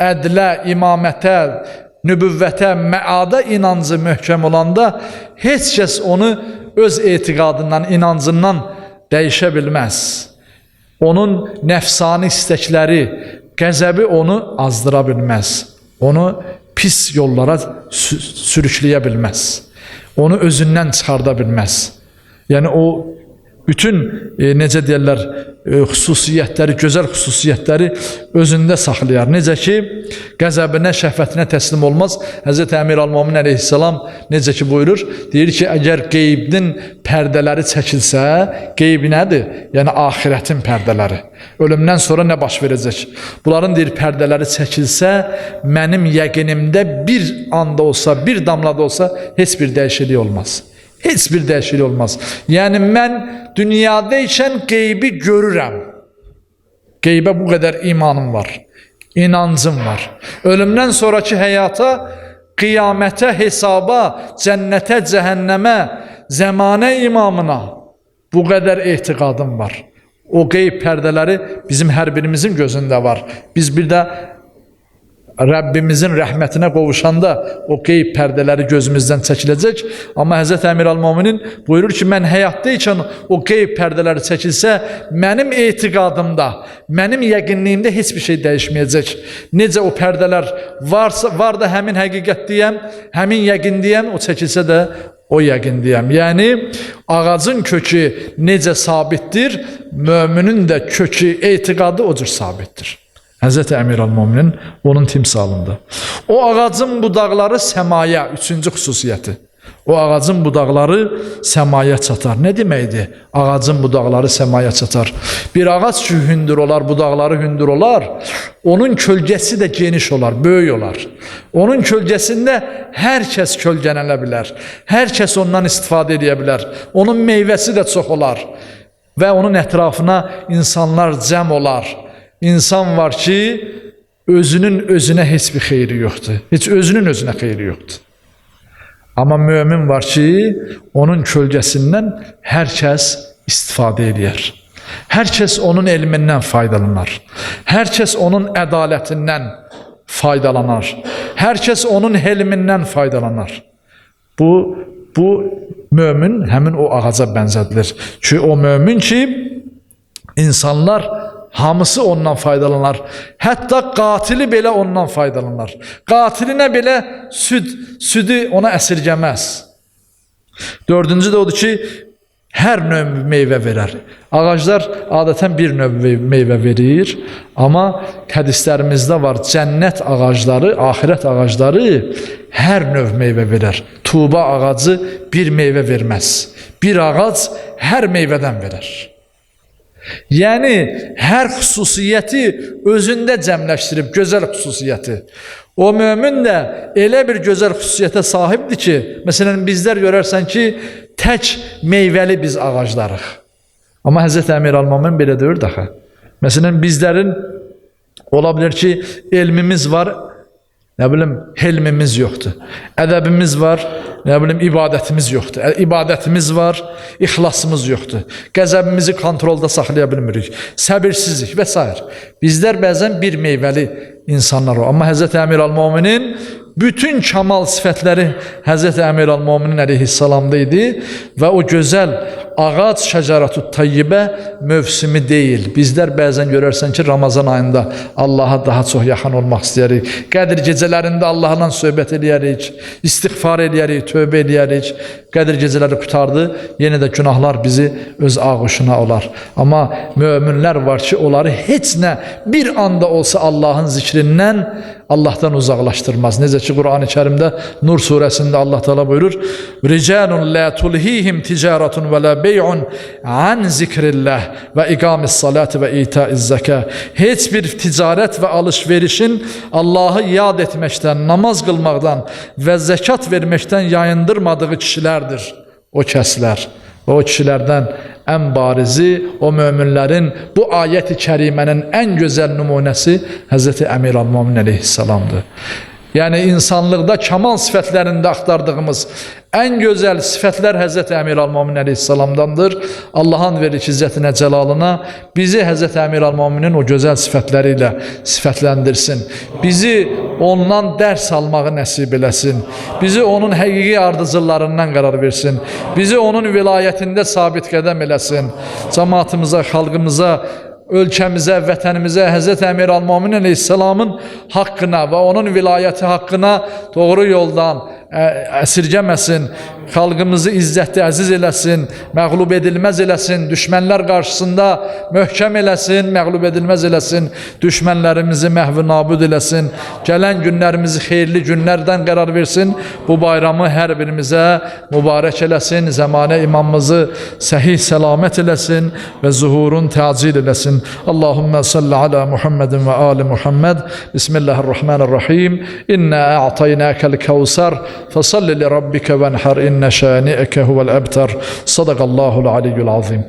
ədlə, imamətə, nübüvvətə, məada inancı möhkəm olanda heç kəs onu öz etiqadından, inancından dəyişə bilməz. Onun nəfsani istəkləri, qəzəbi onu azdıra bilməz. Onu pis yollara sürükləyə bilməz. Onu özündən çıxarda bilməz. Yəni o bütün, necə deyərlər, xüsusiyyətləri, gözəl xüsusiyyətləri özündə saxlayar. Necə ki, qəzəbinə, şəhvətinə təslim olmaz. Həzrət Əmir al-Mömin əleyhissalam necə ki buyurur, deyir ki, əgər qeybin pərdələri çəkilsə, qeyb nədir? Yəni axirətin pərdələri. Ölümdən sonra nə baş verəcək? Bunların deyir, pərdələri çəkilsə, mənim yəqinimdə bir anda olsa, bir damla da olsa heç bir dəyişiklik olmaz. Heç bir dəyişiklik olmaz. Yəni mən dünyada ikən qeybi görürəm. Qeybə bu qədər imanım var, inancım var. Ölümdən sonraki həyata, qiyamətə, hesaba, cənnətə, cəhənnəmə, zəmanə imamına bu qədər etiqadım var. O qeyb pərdələri bizim hər birimizin gözündə var. Biz bir də Rəbbimizin rəhmətinə qovuşanda o qeyb pərdələri gözümüzdən çəkiləcək. Amma Həzrət Əmir al-Möminin buyurur ki, mən həyatda ikən o qeyb pərdələri çəkilsə, mənim etiqadımda, mənim yəqinliyimdə heç bir şey dəyişməyəcək. Necə o pərdələr varsa, var da həmin həqiqətdiyəm, həmin yəqindiyəm, o çəkilsə də o yəqindiyəm. Yəni ağacın kökü necə sabitdir, möminin də kökü, etiqadı o cür sabitdir. Həzrət Əmir al-Möminin onun timsalında. O ağacın budaqları səmaya, üçüncü xüsusiyyəti. O ağacın budaqları səmaya çatar. Nə deməkdir? Ağacın budaqları səmaya çatar. Bir ağac ki hündür olar, budaqları hündür olar, onun kölgəsi də geniş olar, böyük olar. Onun kölgəsində hər kəs kölgələnə bilər. Hər kəs ondan istifadə edə bilər. Onun meyvəsi də çox olar. Və onun ətrafına insanlar cəm olar. İnsan var ki, özünün özünə heç bir xeyri yoxdur. Heç özünün özünə xeyri yoxdur. Amma mömin var ki, onun kölgəsindən hər kəs istifadə eləyər. Hər kəs onun elmindən faydalanar. Hər kəs onun ədalətindən faydalanar. Hər kəs onun helmindən faydalanar. Bu mömin həmin o ağaca bənzədilir. Ki, o mömin ki, insanlar hamısı ondan faydalanar. Hətta qatili belə ondan faydalanar. Qatilinə belə südü ona əsirgəməz. Dördüncü də odur ki, hər növ meyvə verər. Ağaclar adətən bir növ meyvə verir, amma hədislərimizdə var, cənnət ağacları, axirət ağacları hər növ meyvə verər. Tuğba ağacı bir meyvə verməz. Bir ağac hər meyvədən verər. Yəni, hər xüsusiyyəti özündə cəmləşdirib, gözəl xüsusiyyəti. O mömin də elə bir gözəl xüsusiyyətə sahibdir ki, məsələn, bizlər görərsən ki, tək meyvəli biz ağaclarıq. Amma Həzrət Əmir al-Mömin belə deyir daxı. Məsələn, bizlərin ola bilər ki, elmimiz var, nə bilim, helmimiz yoxdur. Ədəbimiz var, nə bilim, ibadətimiz yoxdur. İbadətimiz var, ixlasımız yoxdur. Qəzəbimizi kontrolda saxlaya bilmirik. Səbirsizlik və s. Bizlər bəzən bir meyvəli insanlar o. Amma Həzrət Əmir al-Möminin bütün kamal sifətləri Həzrət Əmir al-Möminin əleyhissalamda idi və o gözəl ağac şəcaratü tayyibə mövsümü deyil. Bizlər bəzən görərsən ki, Ramazan ayında Allaha daha çox yaxın olmaq istəyirik. Qədir gecələrində Allahla söhbət eləyərik, istiğfar eləyərik, tövbə eləyərik. Qədir gecələri qurtardı, yenə də günahlar bizi öz ağuşuna olar. Amma möminlər var ki, onları heç nə bir anda olsa Allahın zikrindən, Allahdan uzaqlaşdırmaz. Necə ki, Qur'an-ı Kərimdə Nur surəsində Allah Teala buyurur: "Ricalun la tulhihim ticaretun ve la bey'un an zikrillah və iqamis salati və itaiz zəka." Heç bir ticarət və alış-verişin Allahı yad etməkdən, namaz qılmaqdan və zəkat verməkdən yayındırmadığı kişilərdir o kəslər. O kişilərdən ən barizi, o möminlərin bu ayət-i kərimənin ən gözəl nümunəsi Həzrəti Əmir al-Mömin əleyhissalamdır. Yəni insanlıqda kamal sifətlərində axtardığımız ən gözəl sifətlər Həzrəti Əmirəl-Möminin əleyhissalamdandır. Allahın verir ki, izzətinə, cəlalına bizi Həzrəti Əmirəl-Möminin o gözəl sifətləri ilə sifətləndirsin. Bizi ondan dərs almağı nəsib eləsin. Bizi onun həqiqi ardıcıllarından qərar versin. Bizi onun vilayətində sabit qədəm eləsin. Cəmaatımıza, xalqımıza, ölkəmizə, vətənimizə Həzrəti Əmirəl-Möminin əleyhissalamın haqqına və onun vilayəti haqqına doğru yoldan əsirgəməsin, xalqımızı izzətli əziz eləsin, məğlub edilməz eləsin, düşmənlər qarşısında möhkəm eləsin, məğlub edilməz eləsin, düşmənlərimizi məhv nabud eləsin, gələn günlərimizi xeyirli günlərdən qərar versin, bu bayramı hər birimizə mübarək eləsin, zəmanə imamımızı səhih səlamət eləsin və zuhurun təcil eləsin. Allahümmə salli alə Muhammedin və ali Muhammed. Bismillahirrahmanirrahim. İnna a'taynakal kevser. Fesalli li rabbike venhar inne şani'eke huvel ebter. Sadakallahul aliyyul azim.